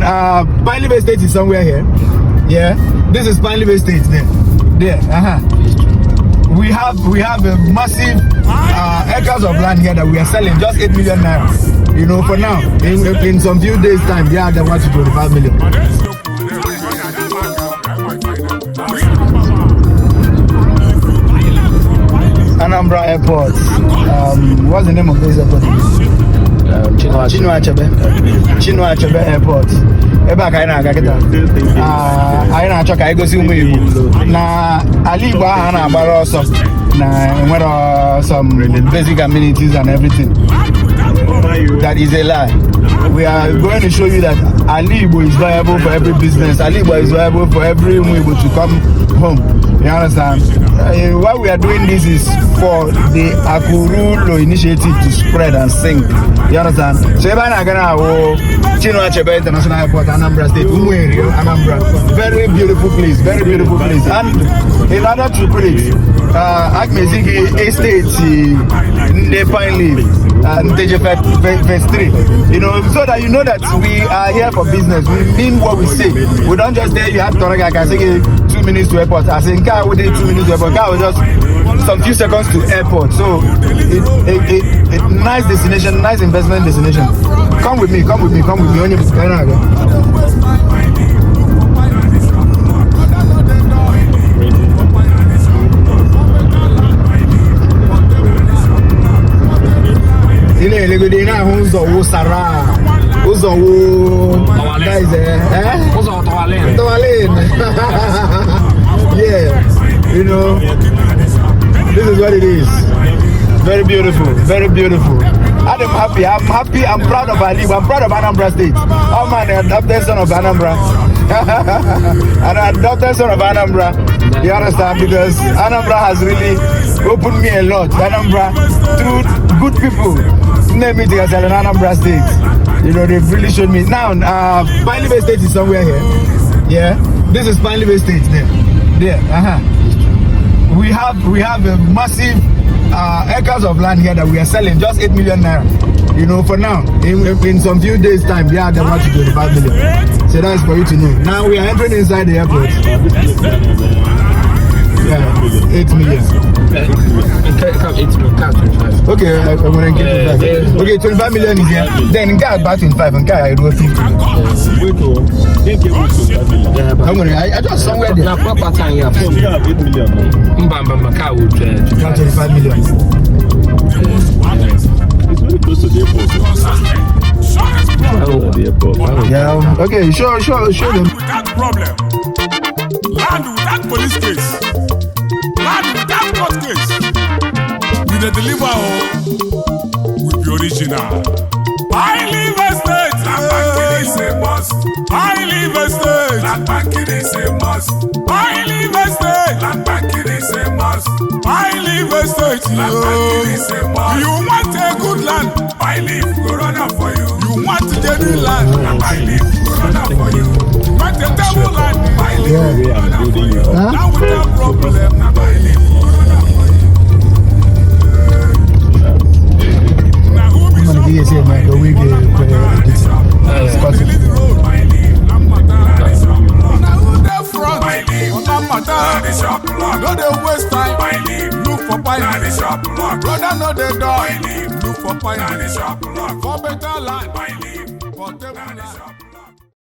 Pineleaf Estate is somewhere here. Yeah, this is Pineleaf Estate there. There, We have a massive acres of land here that we are selling just 8 million naira. For now, in some few days time, yeah, they want to 25 million. Anambra Airport. What's the name of this airport? Chinua Achebe. Chinua Achebe Airport. Ebe a ka anyị na-aga kịta. Ah, anyị na-achọ ka anyị gosi ụmụ Igbo na ala Igbo ahụ a na-agbara ọsọ na enwere some basic amenities and everything. That is a lie. We are going to show you that Ali Igbo is viable for every business. Ali Igbo is viable for every Umu Igbo to come home. You understand? Why we are doing this is for the Akurulo initiative to spread and sink. You understand? So ebe a na-aga na awụ Chinua Achebe International Airport, Anambra State, Umueri, Anambra. Very beautiful place, very beautiful place. And in order to put it, aga m ezi gị estate ndị Pine Leaf, Nteje Phase 3. So that you know that we are here for business. We mean what we say. We don't just tell you have to I can say 2 minutes to airport. I say, "Nke we did 2 minutes to airport." Nke was just some few seconds to airport. So it nice destination, nice investment destination. Come with me, come with me, come with me. Onye ka anyị na-aga. Ị na-elegode, ị na-ahụ ụzọ wụsara ụzọ wụ that is, eh? Ụzọ Tọwalin. Tawalin. Yeah, this is what it is. Very beautiful, very beautiful. I'm happy. I'm happy. I'm proud of Ali. I'm proud of Anambra State. I'm an adopted son of Anambra. An adopted son of Anambra. You understand? Because Anambra has really opened me a lot. Anambra, through good people. Name it in Anambra State. They've really shown me. Now, Pineleaf Estate is somewhere here. Yeah, this is Pineleaf Estate there. There, We have a massive acres of land here that we are selling just 8 million naira. For now, in some few days time, yeah, they want to 25 million. So that's for you to know. Now we are entering inside the airport. Yeah, 8 million. Nke 8 million, nke 25. Okay, I'm gonna get it back. Okay, 25 million is here. Then nke about 25, nke I do 50. Wait, oh, they gave me 25 million. Yeah, but I'm gonna, I just somewhere there. Na property anyị afọ. You have 8 million now. Mba, mba, mba, nke a wụ About 25 million. It's very close to the airport. Oh. The airport. Yeah. Okay, show them. Without problem. Land without police case. Land without court case. We dey deliver o. We be original. Pineleaf Estate. Land banking is a must. Pineleaf Estate. Land banking is a must. Pineleaf Estate. Land banking is a must. Pineleaf Estate. Land banking is a must. You want a good land. Pineleaf go run am for you. You want genuine land. Na Pineleaf go run am for you. You want a table land. Pineleaf Yeah. go Way run I'm am for building you. you up. Huh? Land without problem. Na Pineleaf go run am for you. Na who be I'm gonna shop give you say, man, go we get Scott. Pineleaf. Na who dey front? Pineleaf. On that matter. Na the shop block. No dey waste time. Pineleaf. Look for Na pine. the shop block. Brother no dey die. Pineleaf. Look for Na pine. the shop block. For better land.